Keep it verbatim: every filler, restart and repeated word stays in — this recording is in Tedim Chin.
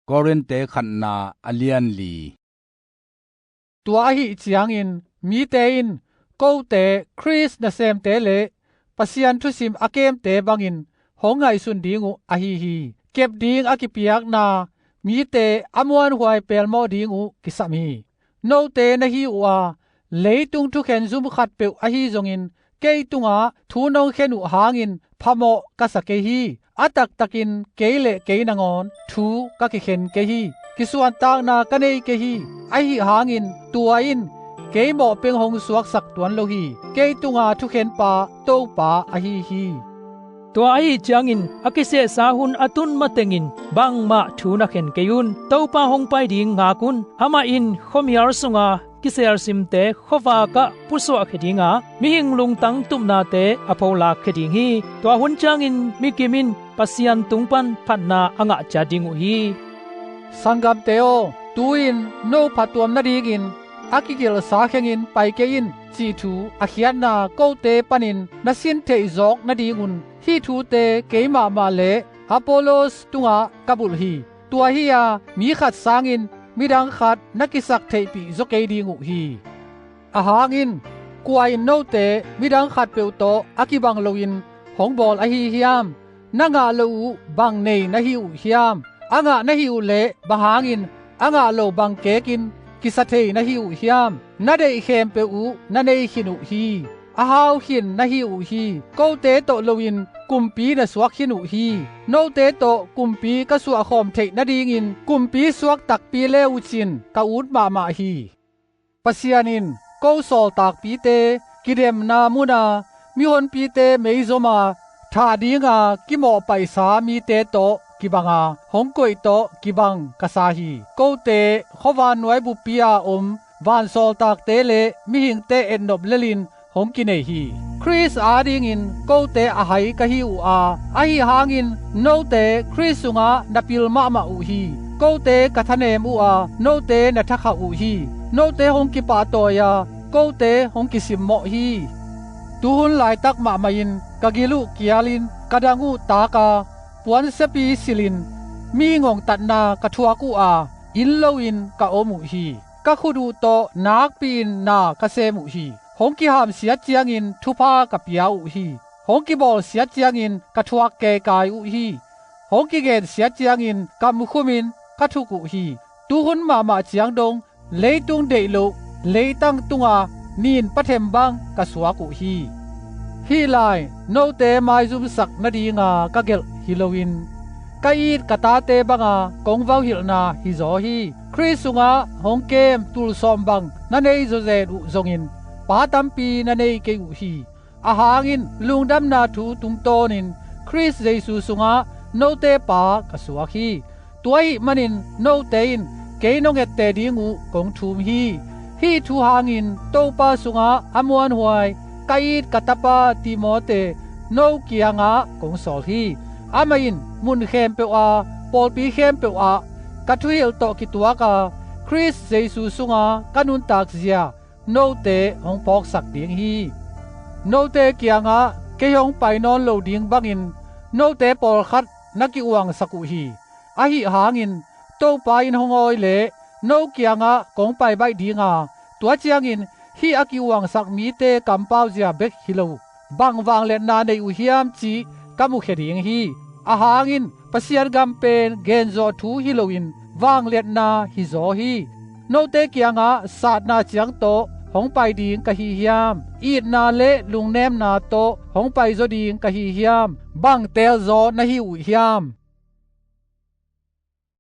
Korin te khatna a lian li. Tua ahih ciangin mite in kote Khrist nasemte le Pasian thusim a kemte bangin hong ngaihsun ding uh ahi hi. Kep ding a kipiakna mite a muanhuai pelmawh ding uh kisam hi. Note na hi uh a, leitung thukhen zum khatpeuh ahi zongin kei tungah thu nong khen uh hangin phamawh ka sa kei hi. A taktakin kei le kei nangawn thu ka kikhen kei hi. Kisuantakna ka nei kei hi. Ahi hangin tua in kei mawhpeng hong suaksak tuan lo hi. Kei tunga thukhenpa Topa ahi hi. Tua ahi ciangin a kisehsa hun a tun matengin bangmah thu na khen kei un. Topa hong pai ding ngak un. Amah in khuamial sunga kiselsimte khuavak ah pusuahkhia dinga mihing lungtang tupnate a pholakkhe ding hi. Tua hun ciangin mikim in Pasian tung pan phatna a ngah ciat ding uh hi. Sanggamte aw, tu-in no phatuam nadingin a kigelhsa khengin pai kei in cih thu a khiatna kote panin na sin theih zawk nadingun hih thute kei mahmah le Apollos tungah ka bulh hi. Tua hi-a mi khat sangin midang khat na kisak theihpih zaw kei ding uh hi. Ahang in kua in note midang khatpeuh tawh a kibang loin hong bawl ahi hiam? Na ngah loh uh bang nei na hi uh hiam? A ngah na hi uh leh bang hangin a ngah lo bang kekin kisa thei na hi uh hiam? Na deih khempeuh uh na nei khin uh hi. A hau khin na hi uh hi. Kote tawh loin kumpi na suak khin uh hi. Note tawh kumpi ka suahkhawm theih nadingin kumpi suak takpi le uhcin ka ut mahmah hi. Pasian in ko sawltakpite kidemna muna mihonpite meizoma thah dinga kimawhpaihsa mite tawh kibanga hong koih tawh kibang ka sa hi. Kote khuavannuai buppi-a om vansawltakte le mihingte etnop lelin hong kinei hi. Khrist adingin kote a hai ka hi uh a, ahi hangin note Khrist sungah na pil mahmah uh hi. Kote ka thanem uh a, note na thakhauh uh hi. Note hong kipahtawi a, kote hong kisimmawh hi. Tuhun laitak mahmah in ka gil uh kialin ka dang uh taka puansiapi silin mi ngongtatna ka thuak uh a, inn loin ka om uh hi. Ka khut uh tawh nakpi-in na ka sem uh hi. Hong kihamsiat ciangin thupha ka pia uh hi. Hong kibawlsiat ciangin ka thuak keikai uh hi. Hong kigensiat ciangin kamkhumin ka thuk uh hi. Tuhun mahmah ciang dong leitung deih loh leitang tunga nin pathem bang ka suak uh hi. Hih lai note maizumsak nadinga ka gelh hi loin ka it ka tate banga kong vauhilhna hi zaw hi. Khrist sungah hong kem tulsawm bang na nei zawzen uh zongin pa tampi na nei kei uh hi. Ahang in lungdamna thu tungtawnin Khrist Jesu sungah note pa ka suak hi. Tua ahih manin note in kei nong etteh ding uh kong thum hi. Hih thu hangin Topa sungah a muanhuai ka it ka tapa Timote no kiangah kong sawl hi. Amah in mun khempeuh a pawlpi khempeuh ah ka thuhilh tawh kituaka Khrist Jesu sunga ka nuntakzia note hong phawksak ding hi. Note kiangah kei hong pai nawn lo ding bangin note pawlkhat na ki-uangsak uh hi. Ahi hangin Topa in hong awi leh no kiangah kong pai baih dinga, tua ciangin hih a ki-uangsak mite kampauzia bek hi lo bang vangliatna nei uh hiam cih ka mukhia ding hi. Ahang in Pasian gam pen genzawh thu hi loin vangliatna hi zaw hi. Note kiangah satna ciang tawh hong pai ding ka hi hiam? Itna le lungnemna tawh hong paizaw ding ka hi hiam? Bang teelzaw na hi uh hiam?